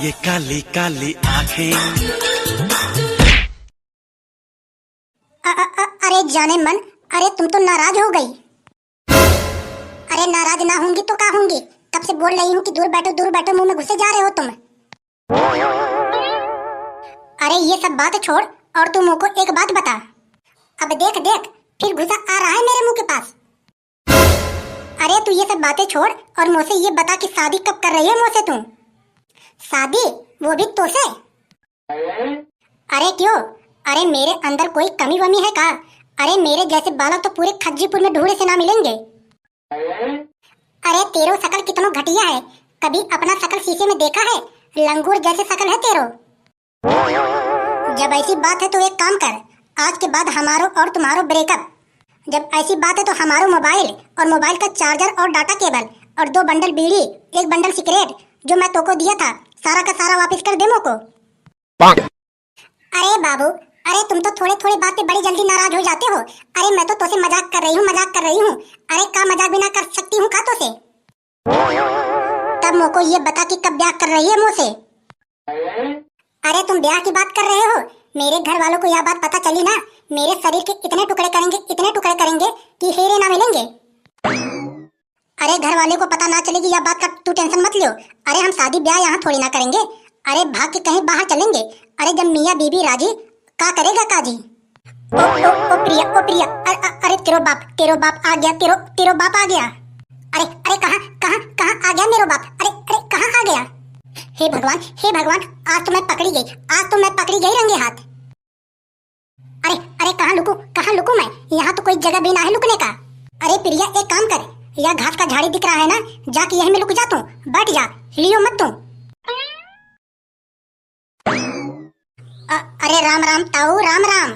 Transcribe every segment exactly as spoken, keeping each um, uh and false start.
ये काली काली आंखें। अ-, अ-, अ-, अरे जानेमन, अरे तुम तो नाराज हो गई। अरे नाराज ना होंगी तो का होंगी? कब से बोल रही हूँ कि दूर बैठो, दूर बैठो, मुंह में घुसे जा रहे हो तुम। अरे ये सब बात छोड़ और तू मोको एक बात बता। अब देख देख, फिर घुसा आ रहा है मेरे मुंह के पास। अरे तू ये सब बातें छोड़ और मोसे ये बता कि शादी कब कर रही है मोसे तू? शादी? वो भी तोसे? अरे क्यों? अरे मेरे अंदर कोई कमी वमी है का? अरे मेरे जैसे बालक तो पूरे खज्जीपुर में ढूंढे से ना मिलेंगे। अरे तेरो शकल कितनो घटिया है, कभी अपना शकल शीशे में देखा है? लंगूर जैसे शकल है तेरो। जब ऐसी बात है तो एक काम कर, आज के बाद हमारो और तुम्हारो ब्रेकअप। जब ऐसी बात है तो हमारो मोबाइल और मोबाइल का चार्जर और डाटा केबल और दो बंडल बीड़ी, एक बंडल सिगरेट जो मैं तोको दिया था, सारा का सारा वापस कर दे मोको। अरे बाबू, अरे तुम तो थोड़े थोड़े बात पे बड़ी जल्दी नाराज हो जाते हो। अरे मैं तो तोसे मजाक कर रही हूँ, मजाक कर रही हूँ। अरे का मजाक भी ना कर सकती हूँ का तोसे? तब मोको ये बता कि कब ब्याह कर रही है मोसे? अरे तुम ब्याह की बात कर रहे हो? मेरे घर वालों को यह बात पता चली ना, मेरे शरीर के इतने टुकड़े करेंगे, इतने टुकड़े करेंगे कि हीरे ना मिलेंगे। अरे घर वाले को पता ना चलेगी यह बात का, तू टेंशन मत लियो। अरे हम शादी ब्याह यहाँ थोड़ी ना करेंगे। अरे भाग के कहीं बाहर चलेंगे। अरे जब मियाँ बीबी राजी, का करेगा काजी? ओ, ओ, ओ प्रिया, ओ प्रिया, अ-, अ-, अरे तेरो बाप, तेरो बाप आ गया, तेरो, तेरो बाप आ गया। अरे, अरे कहाँ, कहाँ, कहाँ आ गया मेरो बाप? अरे, अरे कहाँ आ गया? हे भगवान, हे भगवान, आज तो मैं पकड़ी गई, आज तो मैं पकड़ी गई रंगे हाथ। अरे, अरे कहाँ लुकूं, कहाँ लुकूं मैं? यहाँ तो कोई जगह भी ना है लुकने का। अरे प्रिया, एक काम कर, यह घास का झाड़ी दिख रहा है ना, जाके यहीं में लुक जा तू, बैठ जा, हिलियो मत तू। अ-, अरे राम राम ताऊ, राम राम।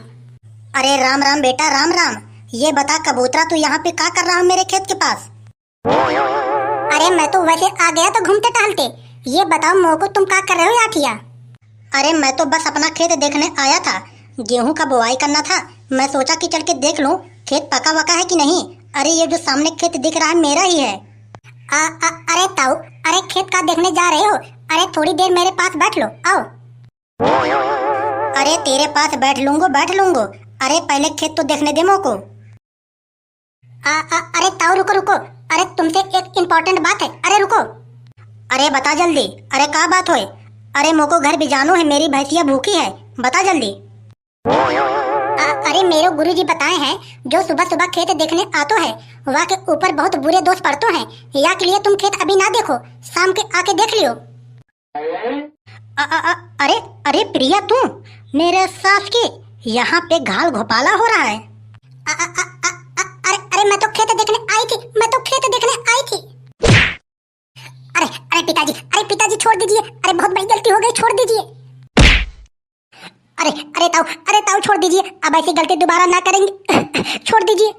अरे राम राम बेटा, राम राम। ये बता कबूतरा, तू यहाँ पे का कर रहा हो मेरे खेत के पास? अरे मैं तो वैसे आ गया था घूमते टहलते। ये बताओ मोको, तुम का कर रहे हो यहाँ ठिया? अरे मैं तो बस अपना खेत देखने आया था, गेहूं का बुआई करना था। मैं सोचा कि चल के देख लूं खेत पका वका है कि नहीं। अरे ये जो सामने खेत दिख रहा है मेरा ही है। आ, आ, अरे ताऊ, अरे खेत का देखने जा रहे हो? अरे थोड़ी देर मेरे पास बैठ लो, आओ। अरे तेरे पास बैठ लूंगो, बैठ लूंगो। अरे पहले खेत तो देखने दे मोको। आ, आ, अरे ताऊ रुको, रुको। अरे तुमसे एक important बात है। अरे रुको। अरे बता जल्दी। अरे का बात होए? अरे मोको घर भी जानो है, मेरी भैंसिया भूखी है, बता जल्दी। आ, अरे मेरो गुरुजी बताए हैं, जो सुबह सुबह खेत देखने आतो है, वह के ऊपर बहुत बुरे दोष पड़तो हैं। या के लिए तुम खेत अभी ना देखो, शाम के आके देख लियो। अ, अ, अ, अरे, अरे प्रिया, तू मेरे सास की यहाँ पे घाल घोपाला हो रहा है। अ, अ, अ, अ, अ, अरे, अरे मैं तो खेत देखने आई थी, मैं तो खेत देखने आई थी। अरे, अरे पिताजी, अरे पिताजी छोड़ दीजिए, अरे बहुत बड़ी गलती हो गई, छोड़ दीजिए। अरे, अरे ताऊ, अरे ताऊ छोड़ दीजिए, अब ऐसी गलती दोबारा ना करेंगे। छोड़ दीजिए।